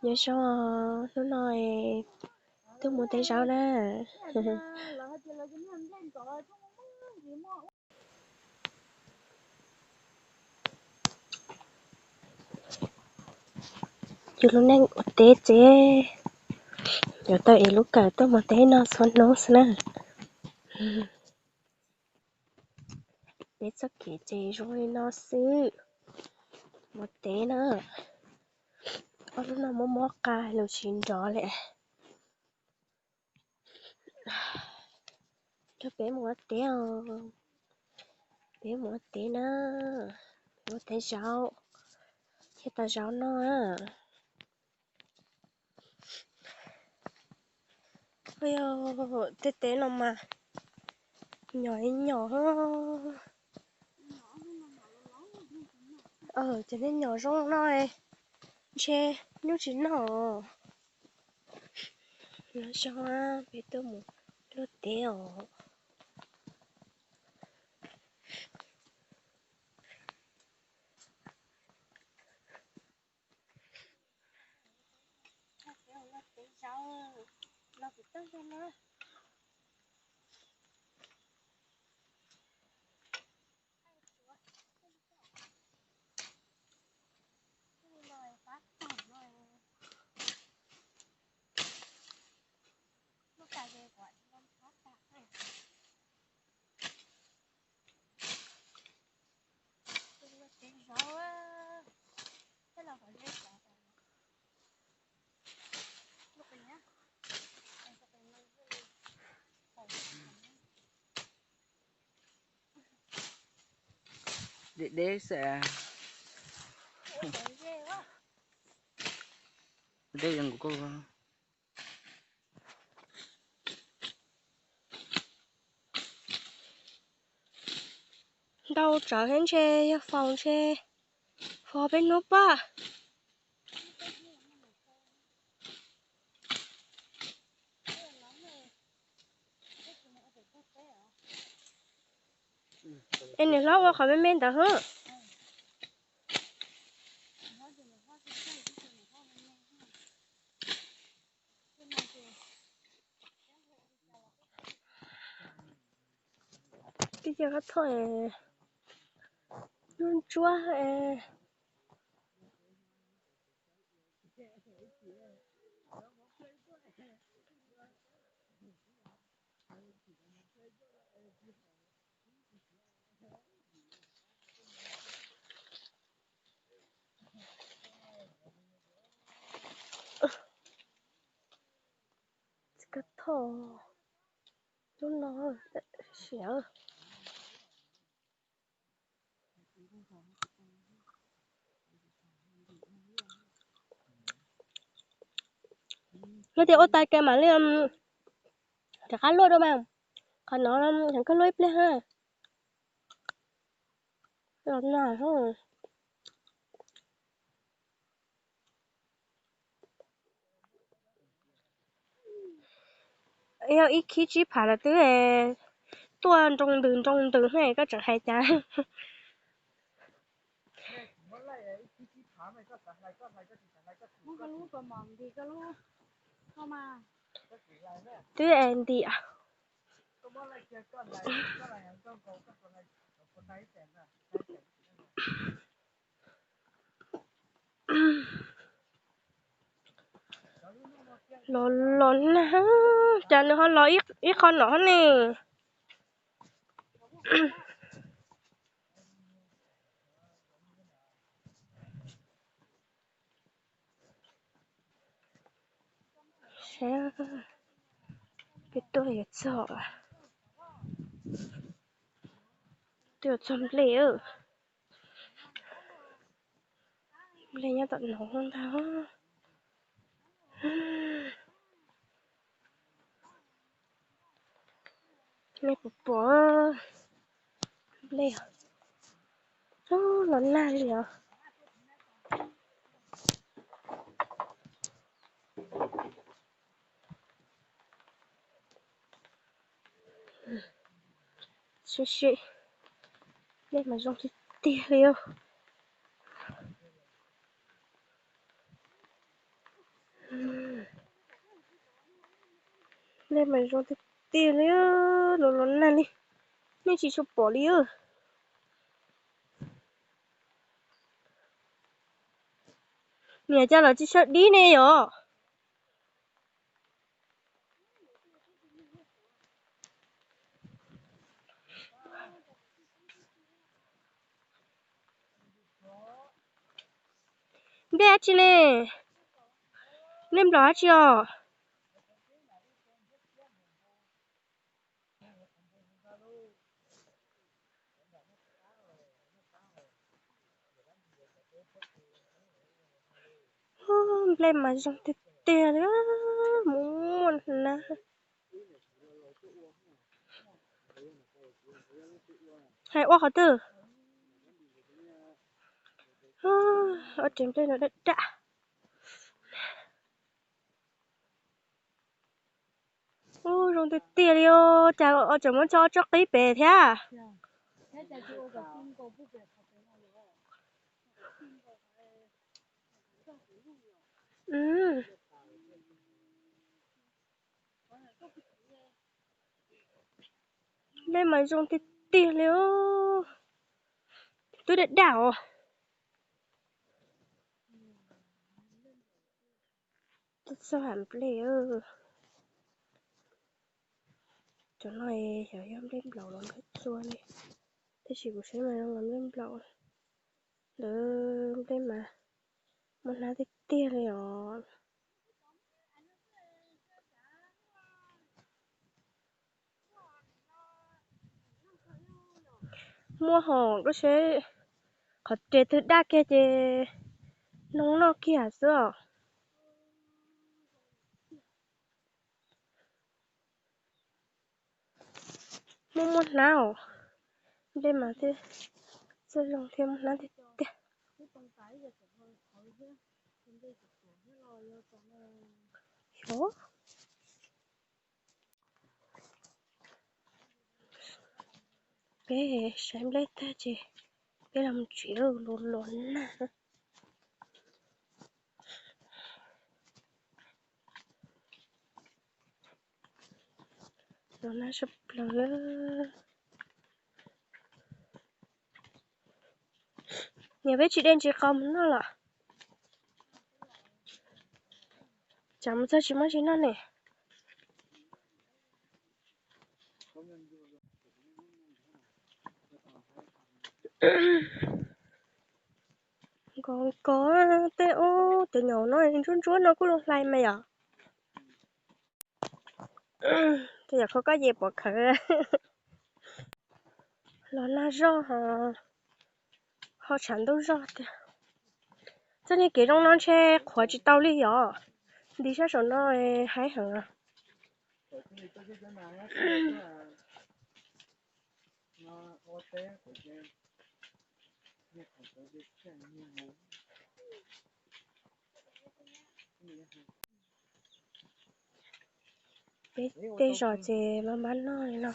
Nyob zoo, hnub no tuaj mus teb zaub na. Yus lub neej ua teb ces yuav tau ev lub kawm tuaj mus teb no txhua hnub xwb na. Peb txoj kev ces zoo li no xwb. Mus teb na. Ob hnub no mob mob qa los tsis nrov li. Rau peb mus ua teb os. Peb mus ua teb na. Ua teb zaub, thiaj tau zaub noj. Tej teb no mas nyom nyom. Ces nej nyom zoo no ntshe nyuj tsis noj. Nyob zoo, peb tuaj mus luaj teb os. Deb deb xwb. Deb zoo nkaus koj. Ntau tsawv thiab ntshe yog faus ntshe faus peb hnub paj. Es nws hlob ua qhov me me ntawd hwb. Twb yog qab thoj, lub ntsuab. Txiv kab thoj lub no siav. Yog tias ua tas ces mam li rov qab luaj dua mas. Qhov no koj luaj ib pliag ha. Los nag. Yog ib khib tsib phav lawm twb tuaj nroo ntws nroo ntws ne, koj tseem hais cas? Twb ntim. Los los nag, cas nws ho los ib qho no ne. Saib, peb tuaj yuav txog, tuaj yuav txog nplej. Nplej nyob tom no ntag. Nej puas pom nplej? Los nag li os. Sib sib, nplej mas zoo tiag tiag li os. Nplej mas zoo tiag tiag li, los los nag li, nej tsis tshua pom li. Niam, cas los tsis sawv dib ne yom? Nplej dab tsi ne? Nplej nplaum dab tsi os? Nplej mas zoo tiag tiag li, muaj muaj hnab. Hais ua qhov twg? Ob rev nplej no daj daj. Ub, zoo tiag tiag li os, cas tseem muab tso ob tsob qib pem thiab. Nplej mas zoo tiag tiag li os. Twb daj daj os. Txhob ham nplej. Cov no xyov yog nplej nplaum los nplej txua li, tab sis kuv saib mas zoo li nplej nplaum. Lawv nplej mas muaj hnab tiag tiag li os. Muaj hos koj seb qhov res twg daj kiag ces noj noj kiag xwb os. Muaj muaj hnab os. Nplej mas thiaj txawj zoo thiab muaj hnab tiag tiag. Xyov. Peb saib nplej tag ces peb los mus tsev, los los nag. Los nag sab plaws. Niam, peb tsis de ntsis qos mus noj los? Tsam mus txog tsis muaj tsis noj ne. Nkaus nkaus tej ub, cov nyom no ntsuab ntsuab no kuj zoo hlais mas yom. Tej yam kho koj ces pom khawv. Los nag zog, ho tshav ntuj zog tiag. Txoj niag kev zoo no ntshe qhuav tsis tau li yom. Nti sab saum no haib heev. Peb tej zos ces mas npab noj li no,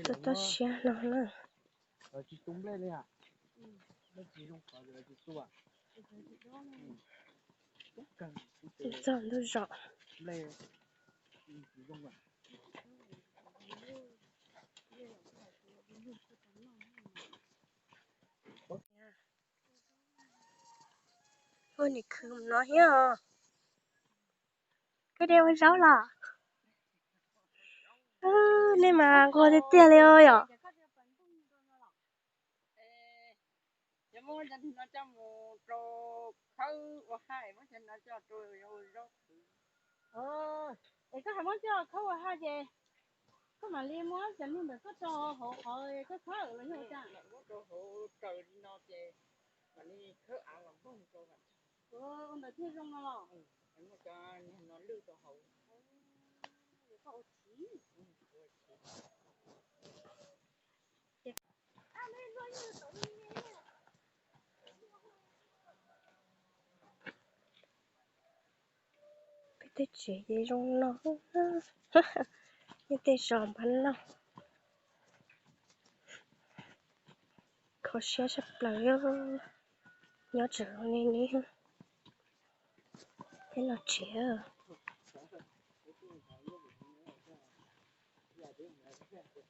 toj toj siab no na. Txog ntuj zos. Ua nim khwv no thiab os. Koj de ua zaub los? Nej mas nquag tiag tiag li os yom. Cov muab cov niag no coj mus rau khawb ua haj, muab cov no coj rau ua zaub khwv. Es koj hais muab coj khawb ua haj ces koj mam li muab cov niag ntawm koj rau hauv qhov koj khawb los yog ua cas? Muab rau hauv raws li no ces mam li khawb av los npog rau. Ua ntawd thiaj zoo no los? Muab cov niag no lwj rau hauv. Koj ua chiv. Peb tej tsev ces zoo no, nej tej zos npab noj. Kho siab tshaj plaws, nyob tseem zoo li ne. Peb los tsev. Ntawd yog ib yam li ntawd, tab sis